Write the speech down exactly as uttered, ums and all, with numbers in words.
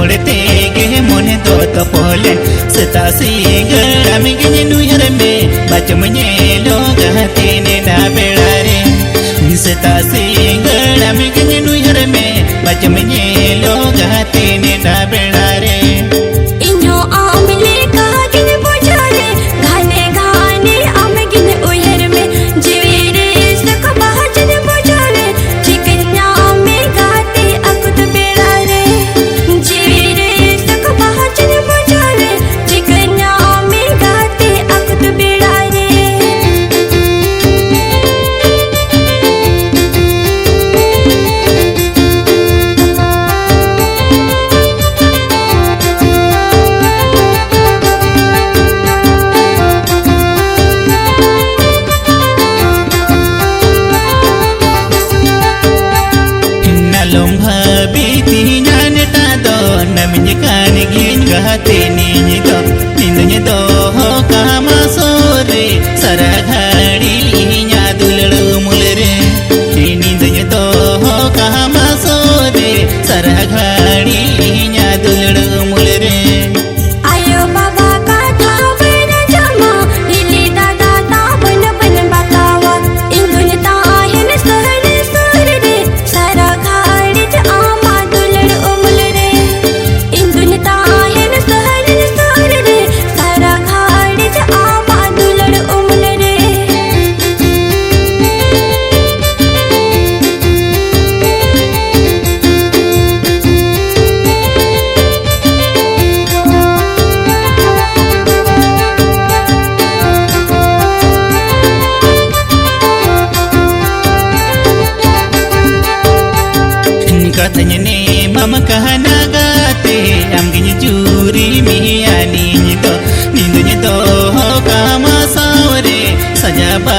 ᱦᱚᱲ ᱛᱮᱜᱮ ᱢᱚᱱᱮ ᱫᱚ ᱛᱚᱯᱚᱞᱮᱱ᱾ ᱥᱮᱛᱟᱜ ᱥᱤᱸᱜᱟᱹᱲ ᱟᱢ ᱜᱤᱧ ᱱᱩᱭᱦᱟᱹᱨ ᱢᱮ, ᱵᱟᱪᱚᱢ ᱧᱮᱞᱚᱜᱟ ᱛᱤᱱ ᱮᱱᱟ ᱵᱮᱲᱟ ᱨᱮ᱾ ᱥᱮᱛᱟᱜ ᱥᱤᱸᱜᱟᱹᱲ ᱟᱢ ᱜᱤᱧ ᱱᱩᱭᱦᱟᱹᱨ ᱢᱮ, ᱵᱟᱪᱚᱢ ᱧᱮᱞᱚᱜᱟ ᱛᱤᱱ ᱮᱱᱟ ᱵᱮᱲᱟ ᱨᱮ᱾ ᱤᱧᱦᱚᱸ ᱟᱢ ᱞᱮᱠᱟ ᱜᱤᱧ ᱵᱩᱡᱷᱟᱹᱣ ᱞᱮ, ᱜᱷᱟᱱᱮ ᱜᱷᱟᱱᱮ ᱟᱢ ᱜᱤᱧ ᱩᱭᱦᱟᱹᱨ ᱢᱮ᱾ ᱡᱤᱣᱤ ᱨᱮ ᱥᱩᱠ ᱵᱟᱦᱟ ᱪᱮᱫ ᱵᱩᱡᱷᱟᱹᱣ ᱞᱮ, ᱴᱷᱤᱠᱟᱹᱧ ᱧᱟᱢ ᱢᱮ ᱜᱟᱛᱮ ᱟᱹᱠᱩᱛ ᱵᱮᱲᱟ ᱨᱮ᱾ ᱡᱤᱣᱤ ᱨᱮ ᱥᱩᱠ ᱵᱟᱦᱟ ᱪᱮᱫ ᱵᱩᱡᱷᱟᱹᱣ ᱞᱮ, ᱴᱷᱤᱠᱟᱹᱧ ᱧᱟᱢ ᱢᱮ ᱜᱟᱛᱮ ᱟᱹᱠᱩᱛ ᱵᱮᱲᱟ ᱨᱮ᱾ ᱟᱞᱚᱢ ᱵᱷᱟᱹᱵᱤ ᱛᱤᱧᱟ ᱱᱮᱛᱟᱨ ᱫᱚ, ᱱᱟᱢᱤᱧ ᱠᱟᱱ ᱜᱤᱧ ᱜᱟᱛᱮ ᱱᱤᱧ ᱫᱚ᱾ ᱤᱧ ᱫᱚᱧ ᱫᱚᱦᱚ ᱠᱟᱢᱟ ᱥᱩᱨ ᱨᱮ, ᱥᱟᱨᱟ ᱜᱷᱟᱹᱲᱤ ᱤᱧᱟᱜ ᱫᱩᱞᱟᱹᱲ ᱩᱢᱩᱞ ᱨᱮ᱾ ᱤᱧ ᱫᱚᱧ ᱫᱚᱦᱚ ᱠᱟᱢᱟ ᱥᱩᱨ ᱨᱮ, ᱥᱟᱨᱟ ᱜᱷᱟᱹᱲᱤ ᱤᱧᱟᱜ ᱫᱩᱞᱟᱹᱲ ᱩᱢᱩᱞ ᱨᱮ᱾ ᱟᱭᱳ ᱵᱟᱵᱟ ᱠᱟᱛᱷᱟ ᱵᱟᱹᱧ ᱟᱸᱡᱚᱢᱟ, ᱦᱤᱞᱤ ᱫᱟᱫᱟ ᱛᱟᱵᱚᱱ ᱵᱟᱹᱧ ᱵᱟᱛᱟᱣᱟ᱾ ᱤᱧ ᱫᱩᱧ ᱛᱟᱦᱮᱱ ᱥᱚᱦᱨᱮ ᱥᱩᱨ ᱨᱮ, ᱥᱟᱨᱟ ᱜᱷᱟᱹᱲᱤᱡ ᱟᱢᱟᱜ ᱫᱩᱞᱟᱹᱲ ᱩᱢᱩᱞ ᱨᱮ᱾ ᱤᱧ ᱫᱩᱧ ᱛᱟᱦᱮᱱ ᱥᱚᱦᱨᱮ ᱥᱩᱨ ᱨᱮ, ᱥᱟᱨᱟ ᱜᱷᱟᱹᱲᱤᱡ ᱟᱢᱟᱜ ᱫᱩᱞᱟᱹᱲ ᱩᱢᱩᱞ ᱨᱮ᱾ ᱠᱟᱛᱷᱟᱧ ᱮᱢᱟᱢ ᱠᱟᱱᱟ ᱜᱟᱛᱮ, ᱟᱢᱜᱤᱧ ᱡᱩᱨᱤ ᱢᱮᱭᱟ ᱱᱤᱧ ᱫᱚ᱾ ᱱᱤᱧ ᱫᱚᱧ ᱫᱚᱦᱚ ᱠᱟᱢᱟ ᱥᱟᱶᱨᱮ, ᱥᱟᱡᱟ ᱵᱟ